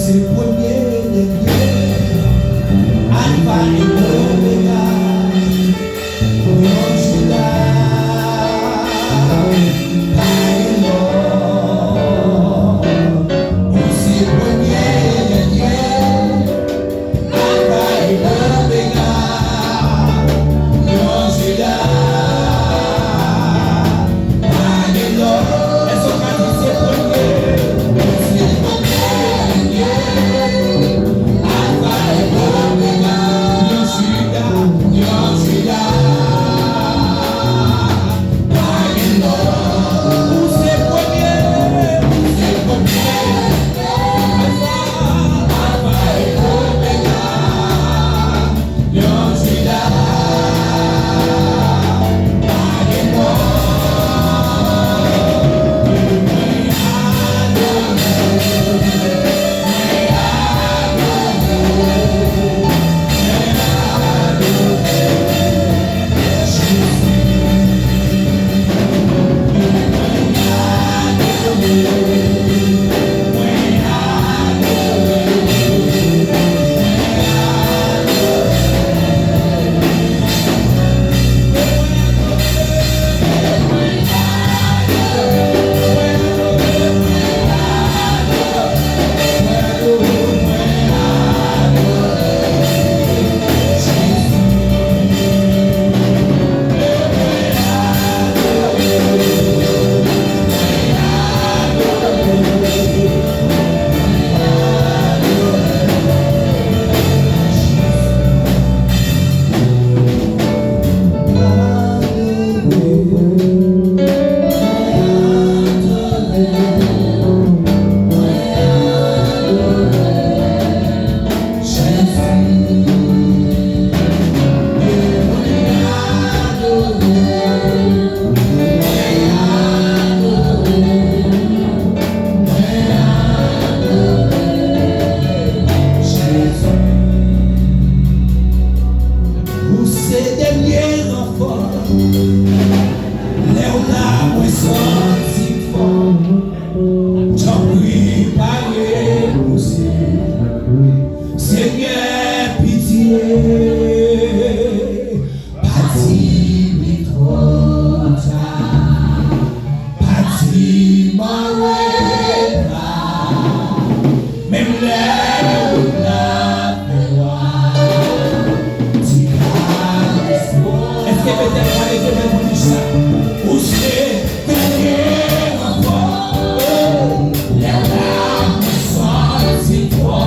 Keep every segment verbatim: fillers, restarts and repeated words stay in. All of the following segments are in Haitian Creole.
Se premye e dènye, Alfa e Omega, yon Jida, pa gen lòt. Ou se premye e dènye, Alfa e Omega, yon Jida, pa gen lòt. Èske w ka di se premye? Se premye, Alfa e Omega, yon Jida, yon Jida. Pa gen lòt. Ou se premye, ou se premye. Alfa, Alfa e Omega. Yon Jida. Pa gen lòt. Mwen adore. Mwen adore. Ou se dènye ranfò. Lè w la, mwen santi m fò. Tanpri, pa repouse. Senyè, pitye. Pa di li twò ta. Pa di m an reta. Menm lè ou la fè wa, ti ka espwa. Èske Betèl ka leve men pou li sa? Ou se dènye ranfò. Lè w la, mwen santi fò.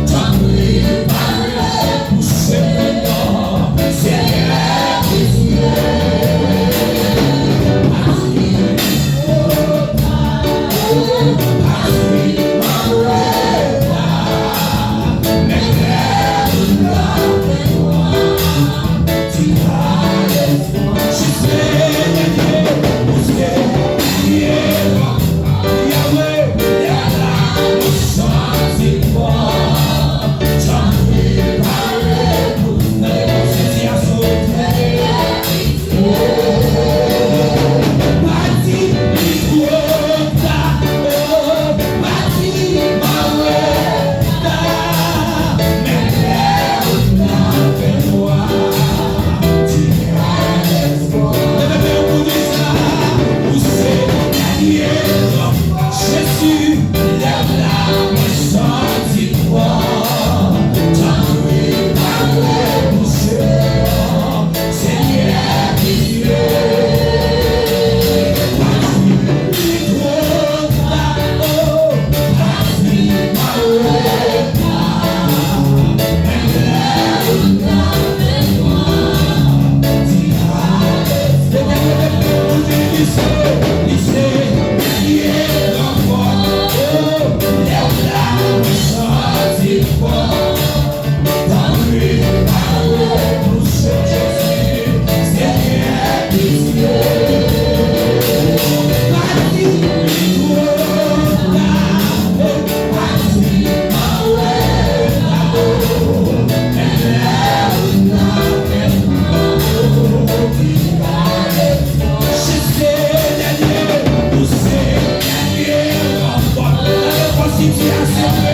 Tanpri, pa repouse non, Senyè, pitye. Jezi, lè w la, mwen santi fò. Tanpri, pa repouse. Senyè, pitye. Pa di li twò ta, o, pa di m an reta. Menm lè ou la fè wa, ti ka Letènèl te fè pou li, li se, li se dènye ranfò. O, lè w la, mwen santi fò. Tanpri, pa repouse Jezi, Senyè, pitye. Pa di li twò ta, pa di m an reta. Jis se dènye, ou se dènye ranfò. Gade yon fwa sitiyasyon w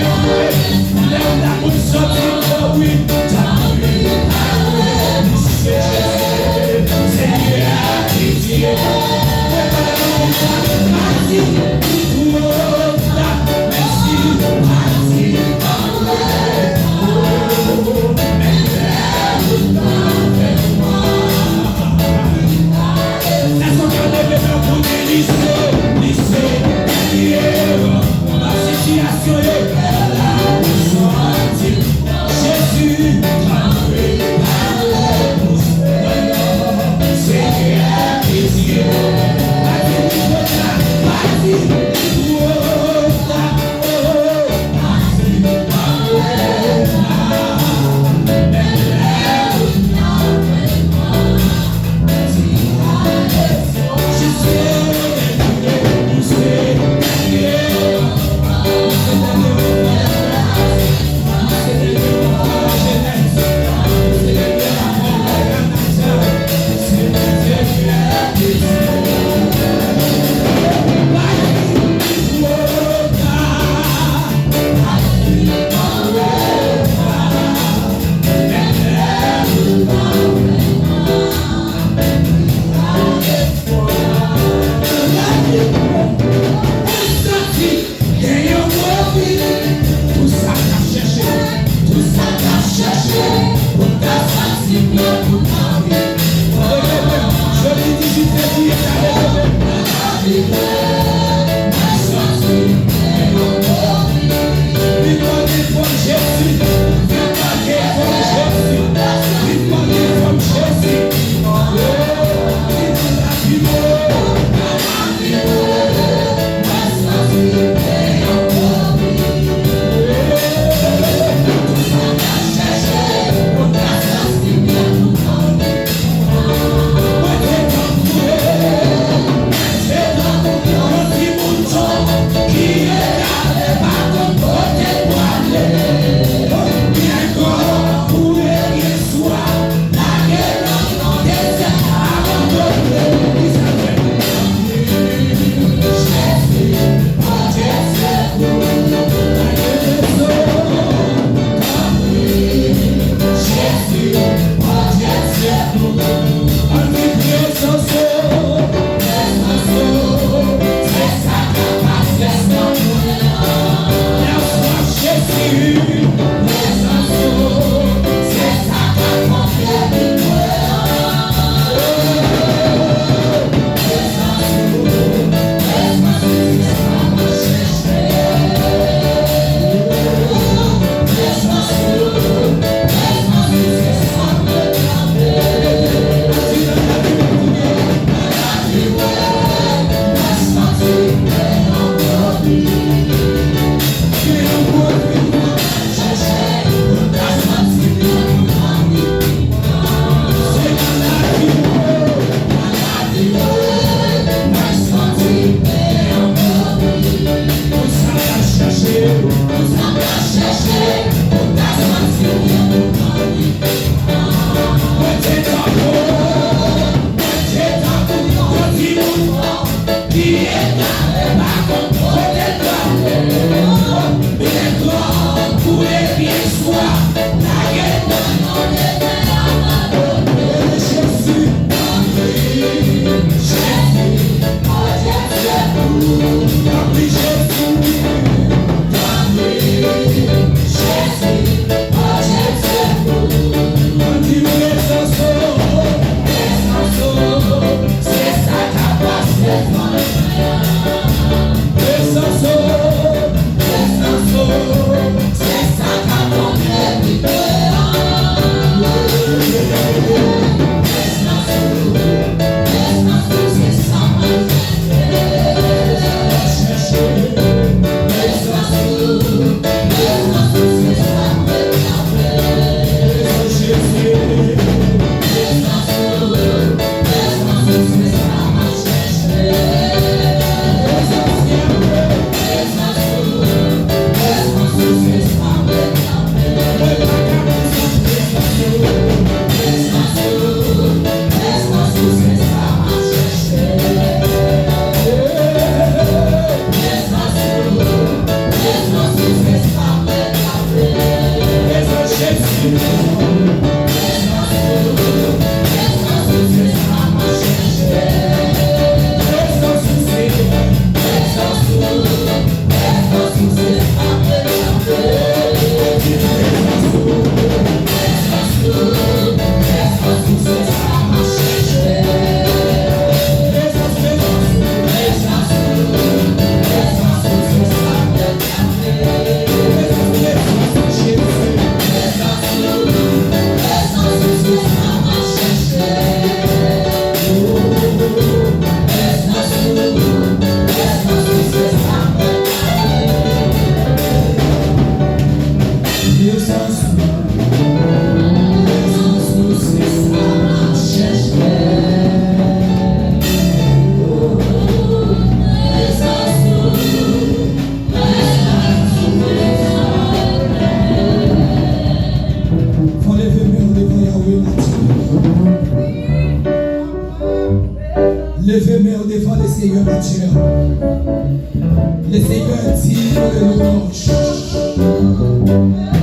Alelouya.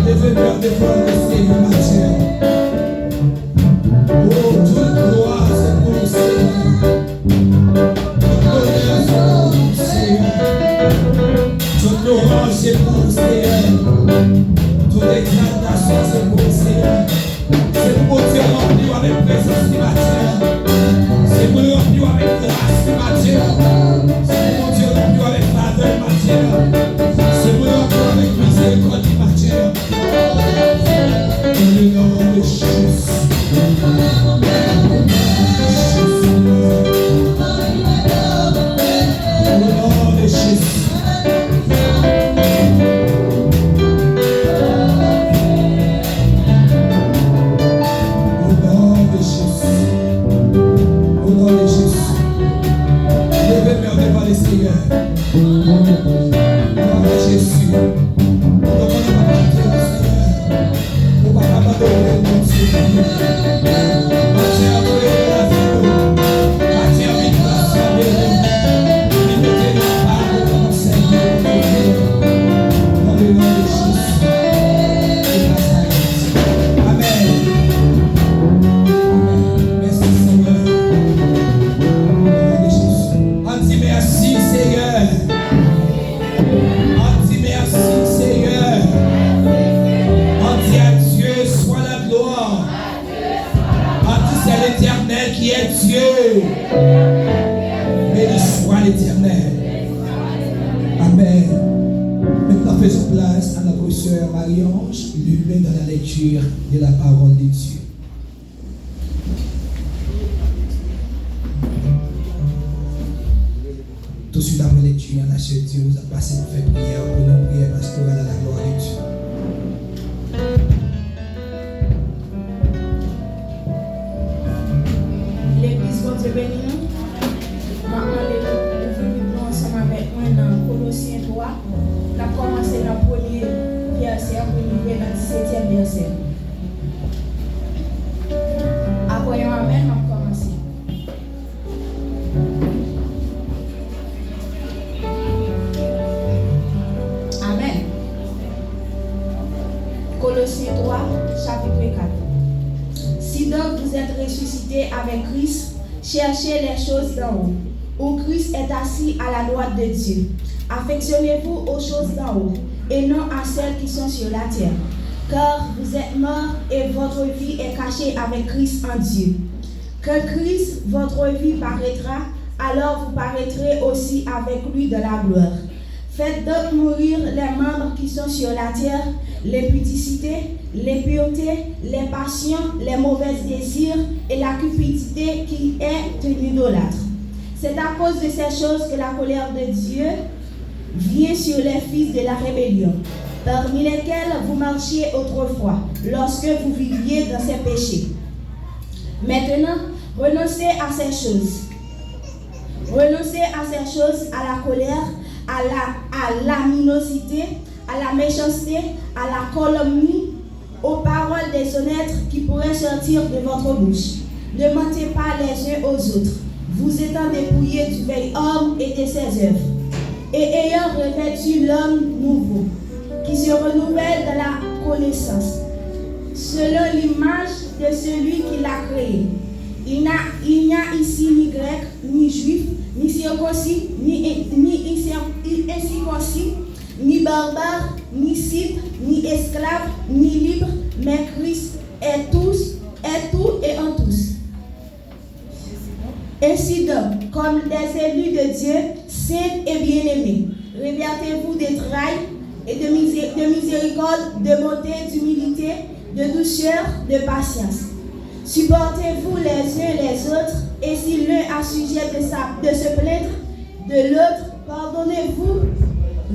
Leve men w devan le Seyè maten an. Oh, tout glwa se pou ou, Seyè. Tout lonè se pou ou, Seyè. Tout louanj se pou ou, Seyè. Tout egzaltasyon se pou ou, Seyè. Se pou Bondye ranpli w avèk prezans li maten an. Se pou l ranpli w avèk gras li maten an. Se pou Bondye ranpli w avèk favè l maten an. Se pou l ranpli w avèk mizerikòd li maten an. Dans le nom de Jésus. Au nom de Jésus. Au nom de Jésus. Au nom de Jésus. Leve men w devan le Seyè. Au nom de Jésus. Ou pa kapab abandone l, Bondye. Maten an, nou leve avèk ou. Maten an, vin transfòme nou. Vin mete nou anba ou, kapab sèvi ou, Bondye. Dans le nom de Jésus. Amen. Amen. Mèsi, Seyè. Au nom de Jésus. Ann di mèsi, Seyè. Ann di mèsi, Seyè. Ann di à Dieu soit la gloire. Ann di c'est l'Éternel qui est Dieu. Béni soit l'Éternel. Amen. Maintenant, faisons place à notre sœur Marie-Ange Lubin dans la lecture de la parole de Dieu. Touswit apre lekti an, la sè Diouz ap pase pou fè priyè pou nou, priyè pastoral à la gloire de Dieu. Legliz, Bondye beni nou. M ap mande nou ouvri Bib nou ansanm avèk mwen nan Kolosyen twa. N ap kòmanse nan premye vèsè pou n rive nan disetyèm vèsè. Apre yon amèn, m ap kòmanse. Amèn. Colossiens trois, chapitre quatre. Si donc vous êtes ressuscités avec Christ, cherchez les choses d'en haut, où Christ est assis à la droite de Dieu. Affectionnez-vous aux choses d'en haut, et non à celles qui sont sur la terre. Car vous êtes morts, et votre vie est cachée avec Christ en Dieu. Quand Christ, votre vie, paraîtra, alors vous paraîtrez aussi avec lui dans la gloire. Faites donc mourir les membres qui sont sur la terre, l'impudicité, l'impureté, les passions, les mauvais désirs et la cupidité qui est une idolâtrie. C'est à cause de ces choses que la colère de Dieu vient sur les fils de la rébellion, parmi lesquels vous marchiez autrefois, lorsque vous viviez dans ces péchés. Maintenant, renoncez à ces choses. Renoncez à ces choses, à la colère, à la, à l'animosité, à la méchanceté, à la calomnie, aux paroles déshonnêtes qui pourraient sortir de votre bouche. Ne mentez pas les uns aux autres, vous étant dépouillés du vieil homme et de ses œuvres, et ayant revêtu l'homme nouveau, qui se renouvelle dans la connaissance, selon l'image de celui qui l'a créé. Il n'a, il n'y a ici ni grec, ni juif, ni circoncis, ni, ni incir-, incirconcis, ni barbare, ni scythe, ni esclave, ni libre, mais Christ est tous, est tout et en tous. Ainsi donc, comme des élus de Dieu, saints et bien-aimés, revêtez-vous de trailles et de misé-, de miséricorde, de bonté, d'humilité, de douceur, de patience. Supportez-vous les uns les autres, et si l'un a sujet de sa-, de se plaindre de l'autre, pardonnez-vous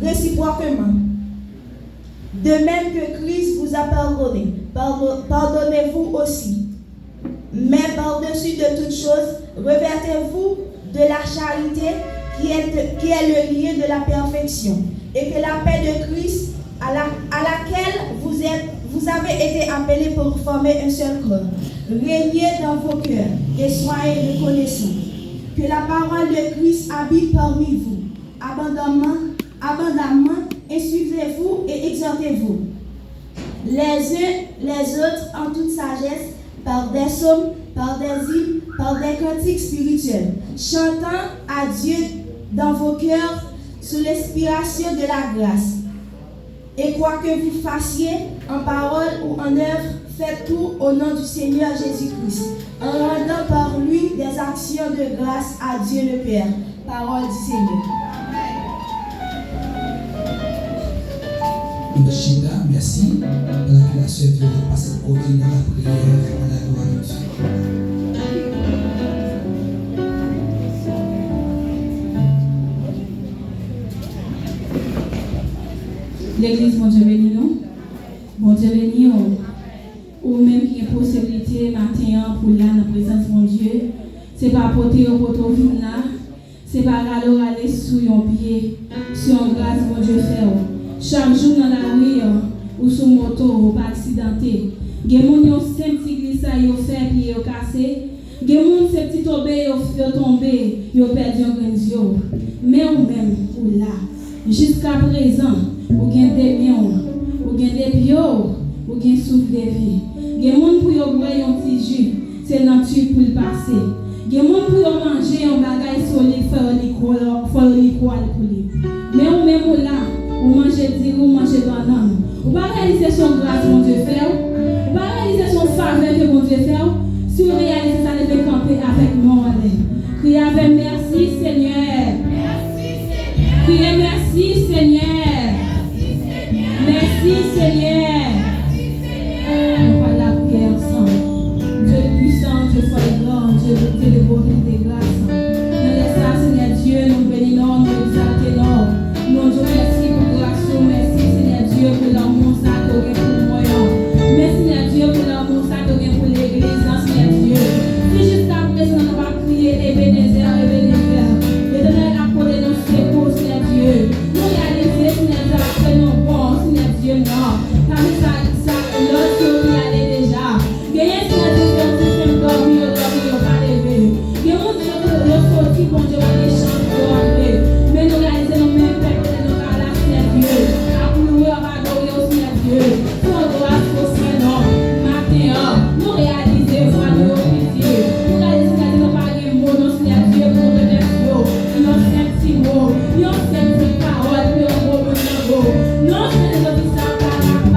réciproquement. De même que Christ vous a pardonné, pardon-, pardonnez-vous aussi. Mais par-dessus de toutes choses, revêtez-vous de la charité qui est, qui est le lien de la perfection, et que la paix de Christ, à la, à laquelle vous êtes, vous avez été appelés pour former un seul corps, régnez dans vos cœurs et soyez reconnaissants. Que la parole de Christ habite parmi vous, abondamment, abondamment, Instruisez-vous et exhortez-vous les uns les autres en toute sagesse, par des psaumes, par des hymnes, par des cantiques spirituels, chantant à Dieu dans vos cœurs sous l'inspiration de la grâce. Et quoi que vous fassiez, en parole ou en œuvre, faites tout au nom du Seigneur Jésus-Christ, en rendant par lui des actions de grâce à Dieu le Père. Parole du Seigneur. Nou chita, mèsi. Pandan ke la sè Violette pase kote nan lapriyè, a la glwa de Dye. Legliz, Bondye beni nou. Bondye beni w. Ou menm ki gen posiblite maten an pou w la nan prezans Bondye, se pa pote yo pote w vin la, se pa rale w rale sou yon pye, se yon gras Bondye fè w. Chak jou nan lari an, ou sou moto, ou pa aksidante. Gen moun yon senp ti glisay yo fè, pye yo kase. Gen moun se ti tonbe yo, yo tonbe, yo pèdi yon grenn zye w. Men ou menm, ou la. Jiskaprezan, ou gen de men w, ou gen de pye w, ou gen souf de vi. Gen moun pou yo bwè yon ti ji, se nan tib pou l pase. Gen moun pou yo manje yon bagay solid, fò yo li kwo-, fò yo li kwal pou li. Men ou menm ou la, ou manje diri, ou manje bannann. Ou pa reyalize se yon gras Bondye fè w? Ou pa reyalize se yon favè ke Bondye fè w? Si w reyalize sa, leve kanpe avèk men w anlè. Kriye avè m, mèsi Senyè. Kriye mèsi Senyè. Mèsi Senyè. Nou pral lapriyè ansanm. Dye pwisan, Dye fò e gran, Dye bote de bote de gras. Nan lè sa, Senyè Dye, nou beni non w, nou egzalte non w. Nou di w mèsi pou gras ou, mèsi Senyè Dye pou lanmou sa ke w gen pou mwen an. Mèsi Senyè Dye pou lanmou sa ke w gen pou legliz lan, Senyè Dye. Si jiskaprezan nou pa kriye Ebenezè, Ebenezè, Letènèl ap pote nou sekou, Senyè Dye. Nou reyalize, Senyè Dye, ke nou bon, Senyè Dye, non. Pami sa, sa, lòt yo ki ale deja. Genyen, Senyè Dye, se yon ti senp dòmi yo dòmi, yo pa leve. Gen moun, Senyè Dye, yo soti, Bondye, pa gen chans pou yo antre. Men nou reyalize nou menm pèp, Senyè, nou pa la, Senyè Dye. Ap louwe w, ap adore w, Senyè Dye. Se yon gras ou fè non. Maten an, nou reyalize vwa nou yo piti. Nou reyalize, Senyè Dye, nou pa gen mo non, Senyè Dye, pou nou remèsye w. Yon senp ti mo, yon senp ti pawòl, pou yon mo pou n nan go. Non, Senyè Dye, sa pa, pa,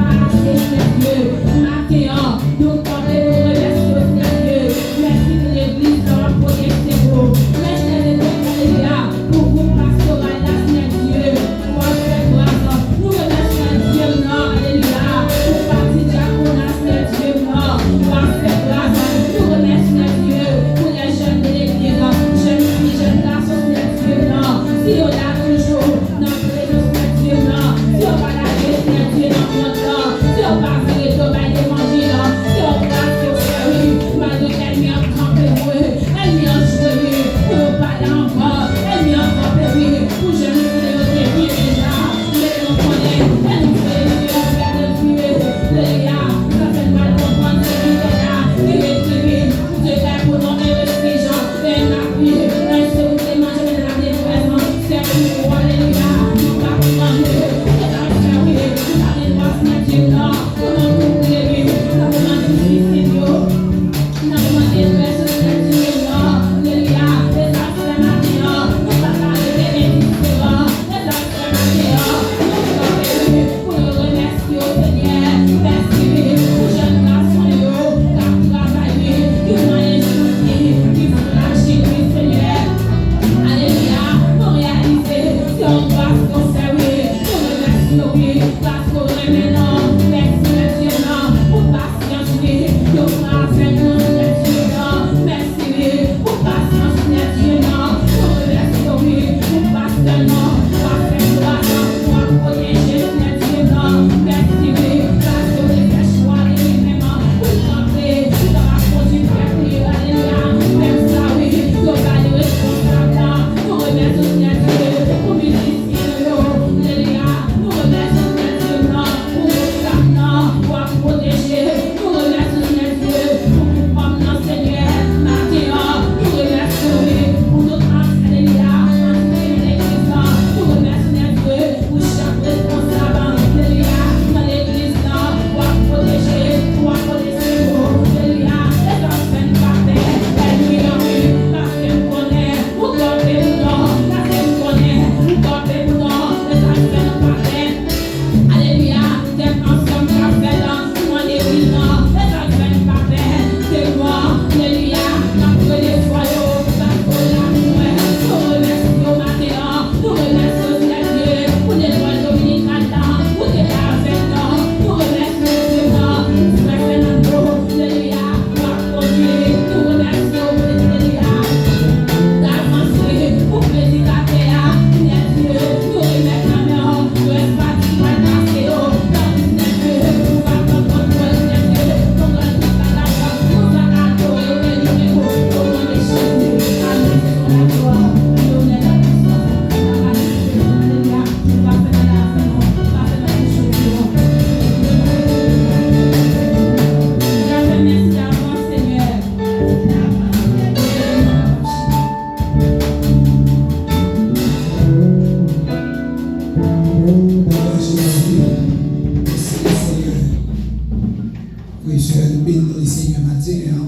Beni non Lesenyè maten an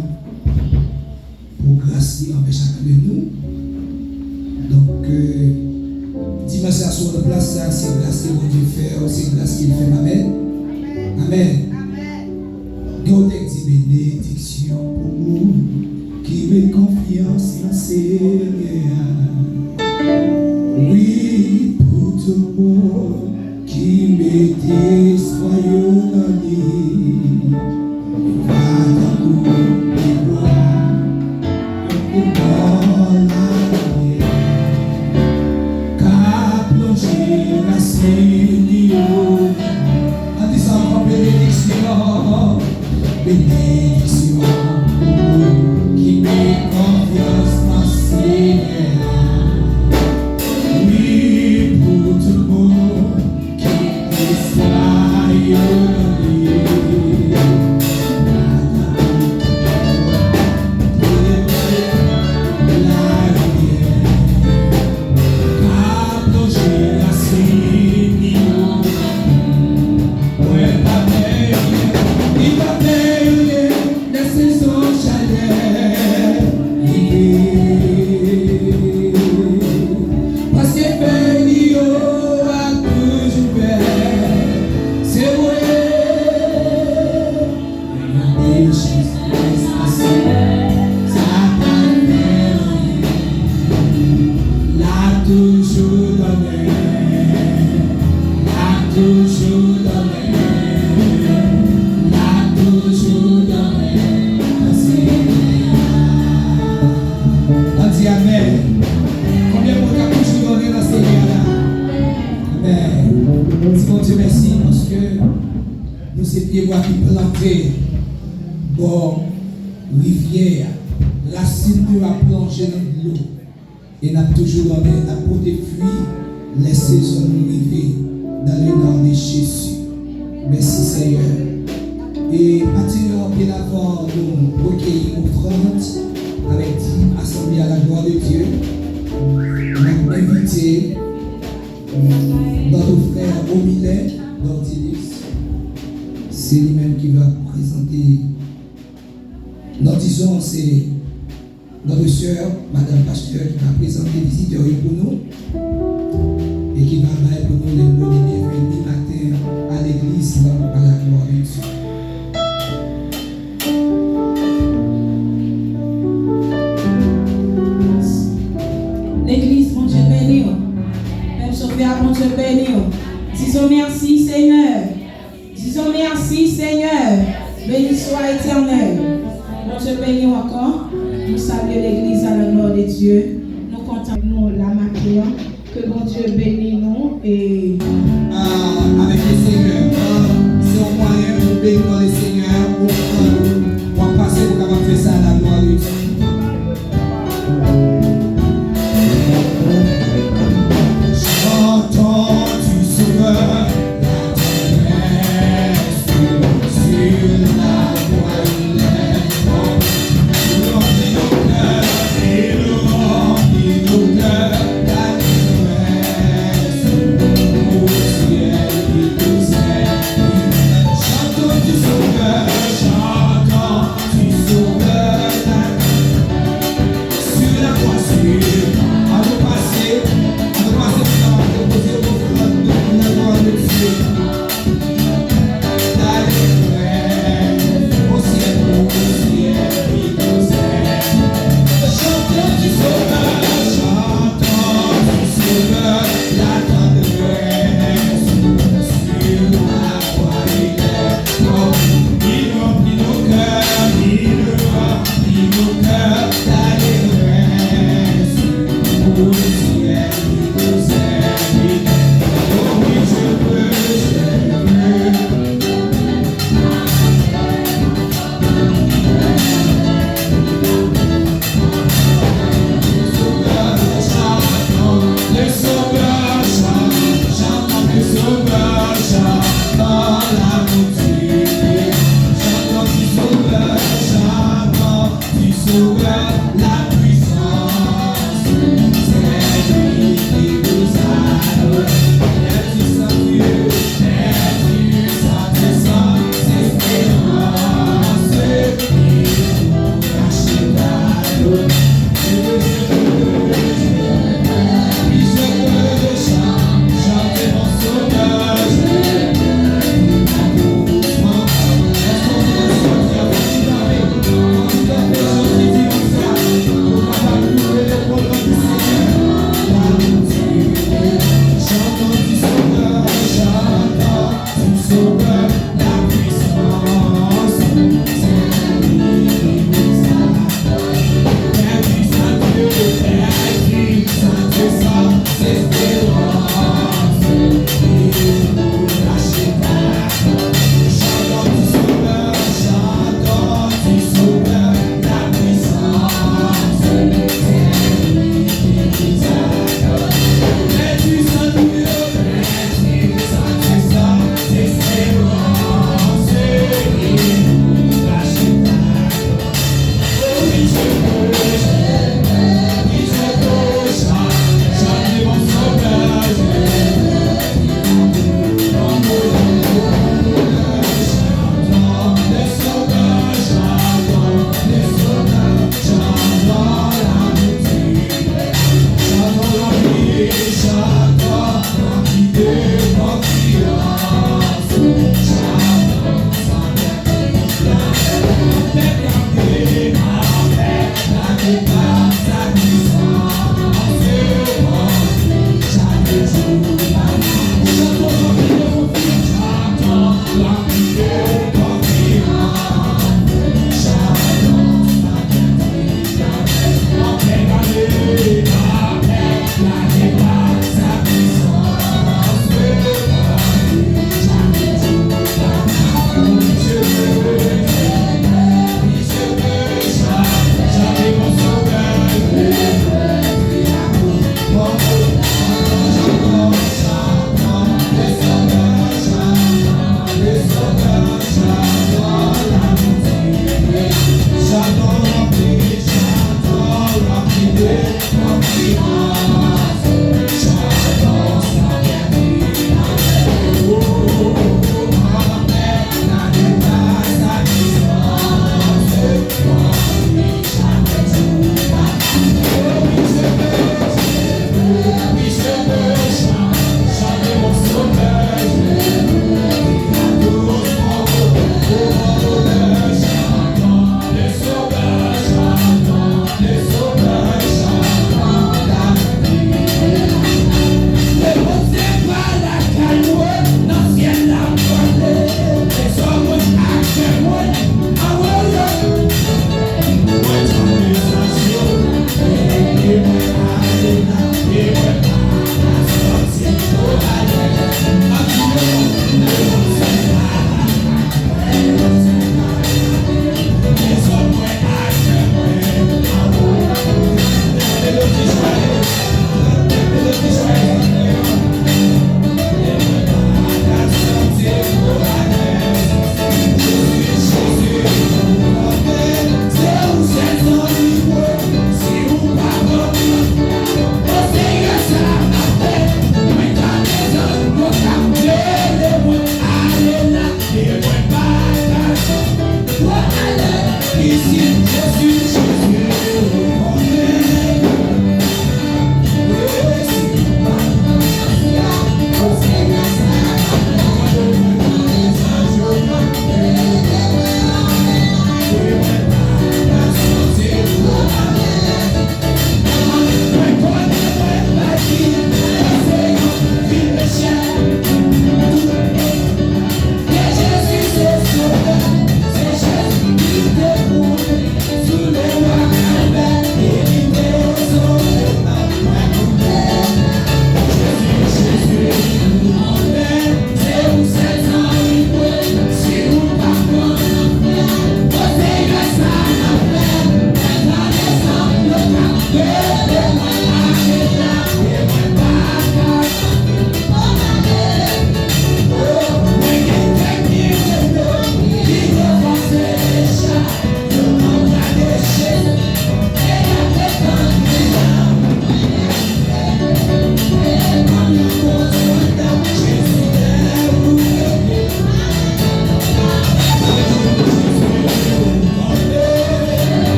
pou gras li anvè chak de nou. Donk, euh, dimanch la sou plas sa, se gras ke Bondye fè, se gras ke l fè m. Amèn. Amèn. Gen yon tèks di benediksyon pou moun ki met konfyans nan Senyè a. Wi, pou tout moun ki mete espwa yo nan li. Va tankou pyebwa, yon pyebwa laryè, ka plonje rasin li yo. Ann di sa ankò, benediksyon. Benediksyon pou moun ki met konfyans nan Senyè a. Wi, pou tout moun ki met espwa yo nan li. Laryè. Ka plonje rasin li yo. Mwen pa pè, li pa pè, lè sezon chalè rive. Paske fèy li yo ap toujou vè. Se vre. Sa pa fè anyen. L ap toujou donnen. L ap toujou donnen. L ap toujou donnen. Nan Senyè a. Ann di amèn. Konbyen moun k ap toujou donnen nan Senyè a la? Amèn. Di Bondye mèsi paske nou se pyebwa ki plante bò rivyè a. Rasin nou ap plonje nan dlo. E n ap toujou donnen, n ap pote fwi lè sezon nou rive, dans le nom de Jésus. Mèsi, Senyè. E maten an, byen avan nou rekeyi ofrann avèk dim, asanble a la glwa de Dye, n ap envite notre frè Romilè Dortilus. Se li menm ki va prezante Non, dizon, se notre sœur, Madame Pasteur, ki va prezante vizitè yo pou nou e ki va bay pou nou les mots de bienvenue maten à l'église, à la gloire de Dieu. Legliz, Bondye beni w. Pèp Sovè a, Bondye beni w. Dizon mèsi, Senyè. Dizon mèsi, Senyè. Beni swa Etènèl. Bondye beni w ankò. Nou salye legliz a la glwa de Dye. Nou kontan nou la maten an. Ke Bondye beni nou e Ah, avèk Lesenyè. Ah, se yon mwayen pou beni nan Lesenyè. Ou, ou ap pase pou kapab fè sa la glwa de Dye. Chantons du Sauveur la tendresse sur la voie. Il est bon. Il remplit nos cœurs, il remplit nos cœurs d'allégresse au ciel, il nous aime. Chantons du Sauveur, chantons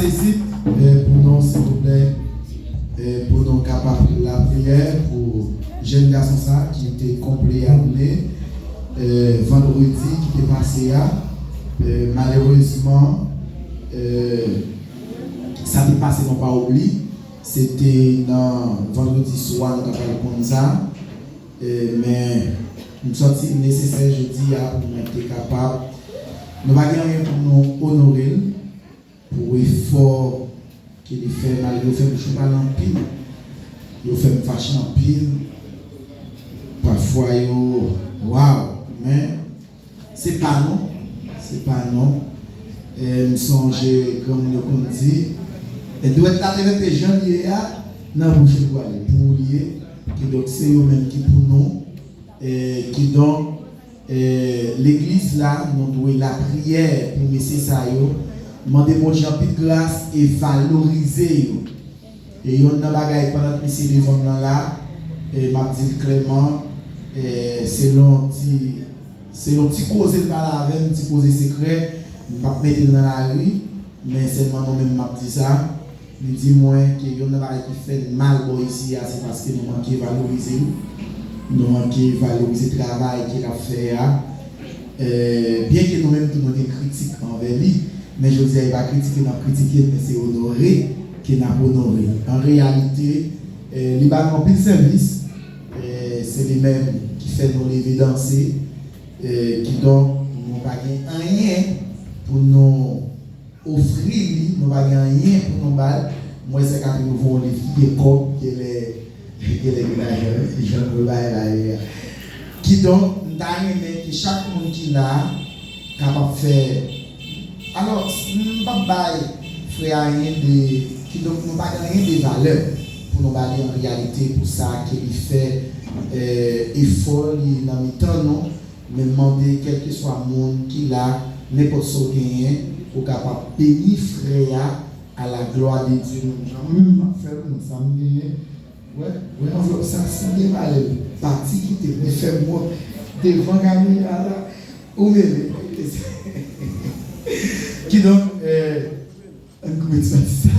Isit, eh, pou nou, silvouplè, eh, pou nou kapab lapriyè pou jèn gason sa ki te konple ane, eh, vandredi ki te pase a. Eh, malerezman, eh, sa te pase, nou pa oubli. Se te nan vandredi swa, nou ta pral konn sa. Eh, men, m santi l nesesè jodi a pou mwen te kapab. Nou pa gen anyen pou nou onore l pou efò ke li fè, malgre yo fè m cho pale anpil, yo fè m fache anpil. Pafwa yo, waw, men se pa non, se pa non. Eh, m sonje granmoun yo konn di, eh, dwèt la te rete jan l ye a, nan bouch li pwale pou ou li ye. Kidonk, se yo menm ki pou nou. Eh, kidonk, eh, legliz la, nou dwe lapriyè pou mesye sa yo. Mande Bondye anpil gras e valorize yo. E yonn nan bagay, pandan misye devan m nan la, eh, m ap di l klèman, eh, selon ti, selon ti koze l pale avè m, ti koze sekrè, m p ap mete l nan lari, men sèlman nou menm m ap di sa. Li di mwen ke yonn nan bagay ki fè n mal bò isi a, se paske nou manke valorize l. Nou manke valorize travay ke l ap fè a. Eh, byenke nou menm tou nou gen kritik anvè li, men jodi a, e pa kritike n ap kritike l, men se onore ke n ap onore l. An reyalite, eh, li ba nou anpil sèvis. Eh, se li menm ki fè nou leve danse. Eh, kidonk, nou pa gen anyen pou nou ofri li, nou pa gen anyen pou nou ba l. M wè sè Catherine ouvri yon liv ki gen kòb, genlè, genlè gen lajan, wi, jan nou bagay la ye a. Kidonk, m ta renmen ke chak moun ki la a kapab fè. Alò, m p ap bay frè a anyen de, kidonk, nou pa gen anyen de valè pou nou ba li an reyalite pou sa ke li fè, eh, efò li nan mitan nou. Men m mande kèlkeswa moun ki la, nenpòt sa w genyen, ou kapab beni frè a, à la gloire de Dieu. Mwen menm, m ap fè l, mwen, sa m genyen. Wè, wè anvlòp sa, si l gen valè, pati kite, men fè m wè devan kamera la, ou mele. Kidonk, eh, ann koupe ti pati sa.